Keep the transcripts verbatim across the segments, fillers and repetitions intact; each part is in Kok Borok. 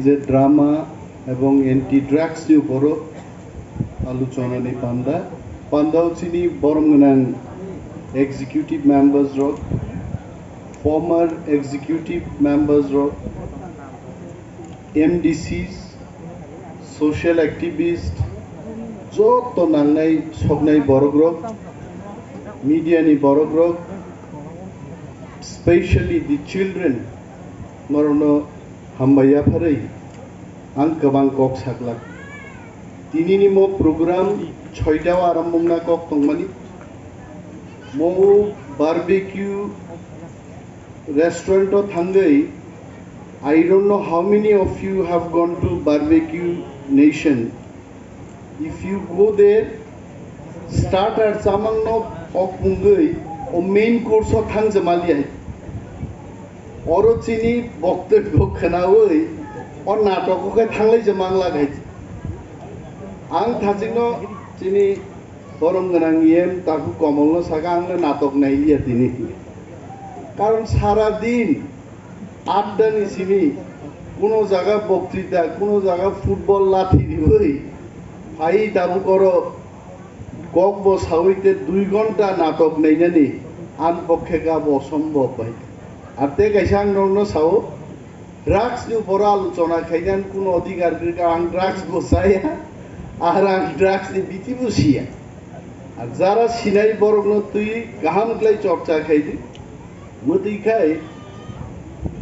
je drama ebong anti drugs ni uporo aluchona ni panda. Pandao chini borom gwnang executive members rok, former executive members rok, M D Cs, social activist, joto nangnai soknai borok rok, media ni borok rok, specially the children, norokno hambai yapharwi ang kwbang kok saklak. Tinini mo program soita o arambo wngna kok tongmani. Mo barbecue restaurant o thangwi, I don't know how many of you have gone to Barbecue Nation. If you go there, starter chamang no kok pungwi o main course o thang jemaliya. Oro chini boktwk bo khwnawi o natok o khe thanglai jemang lagai. Ang thachikno chini borom gwnang E M Taku Komolno saka, "Ang le natok nailiya tini." Karon sara din adda ni simi kuno jaga boktrita, kuno jaga football lathi riwi phai tabuk oro kok bo sawi te dui ghonta natok nainani an pokhe ka bo osombhob bai. Ar te kaisa ang norokno sao, drugs ni upor aluchona khainani kuno odhikar kwrwi ka, ang drugs bo chaya, ar ang drugs ni biti bo siya. Ar jara sinai borokno twi kaham khlai chorcha khaidi. Mwtwi khai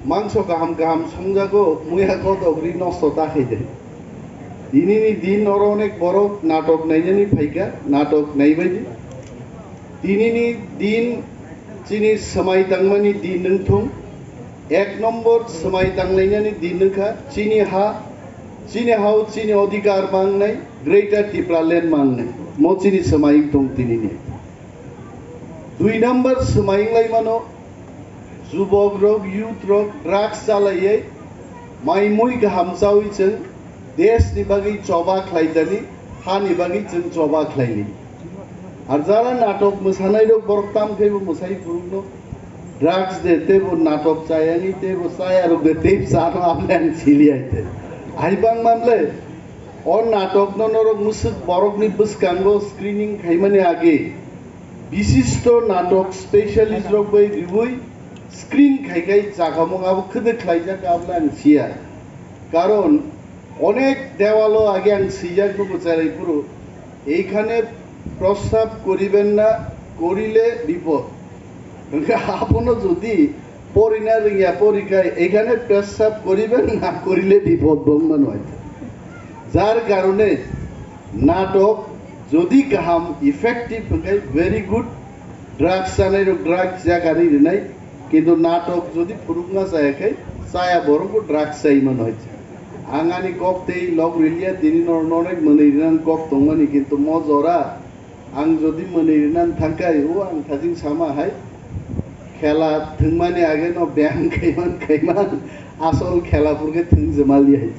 mangso kaham kaham songjago, muya kotok ri nosto ta khaidi. Tinini din oro onek borok natok nainani phaika, natok naibaidi. Tinini din chini swmai tangmani din wngthung. Ek nombor swmai tanglainani din wngkha chini ha, chini hao chini odhikar mangnai, Greater Tipraland mangnai. Mo chini swmai wngthung tinini. Dui number swmai wnglaimano, jubok rok, youth rok drugs chalaiwi, mai mui kaham chawi chwng desh ni bagwi choba khlaijani, ha ni bagwi chwng choba khlaili. Ar jara natok mwsanai rok borok tam khe bo mwsai phurukno drugs de tebo natok chayani tebo chaya rok de tei chano amle ang chili aite. Ai bang mamle o natok no norok musuk borok ni bwskango screening khaimani age bishisto natok specialist rok bai riwi screen khai khai chakamung abo khwdwk khlaijak abole ang siya. Karon onek dewalo age ang swijak nugo cherai phuru, "এইখানে প্রস্রাব করিবেন না, করিলে বিপদ।" Hwnkhe abono jodi porina rwngya porikhai, "এইখানে প্রস্রাব করিবেন না, করিলে বিপদ" bo wngmano hai. Jar karone natok jodi kaham effective hwnkhe very good, drugs chanai rok drugs yakarwi rwnai, kintu natok jodi phurukna chaya khai chaya borok bo drugs chai mano hai. Ang ani kok tei log riliya tini no onek mwnwi rwna kok tongmani, kintu mo jora ang jodi mwnwi rwna thangkhai o ang thajing sama hai khela thwngmani age no beyam khaiman khaiman asol khela phurkhe thwngjamal hai.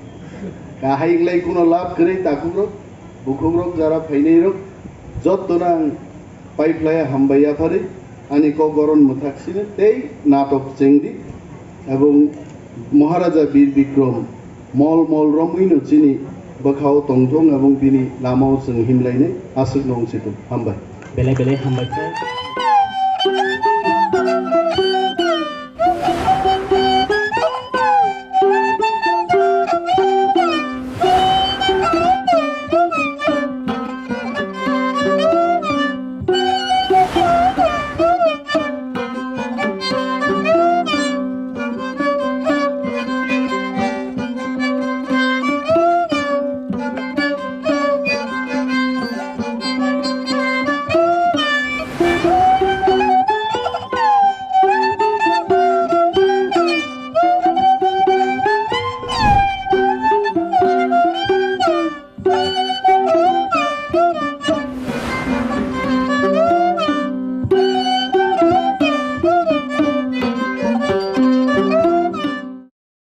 Kahai wnglaikhe kuno lab kwrwi takhuk rok, bukhuk rok, jara phainai rok, jottono ang paiphlaiya hambai yapharwi ani kok goron mwthak sini tei natok chengdi ebong Maharaja Bir Bikrom mol mol romwino chini bwkhao tongthung ebong bini lamao chwng himlainai aswkno wngsitung. Hambai. Belai belai hambai sir.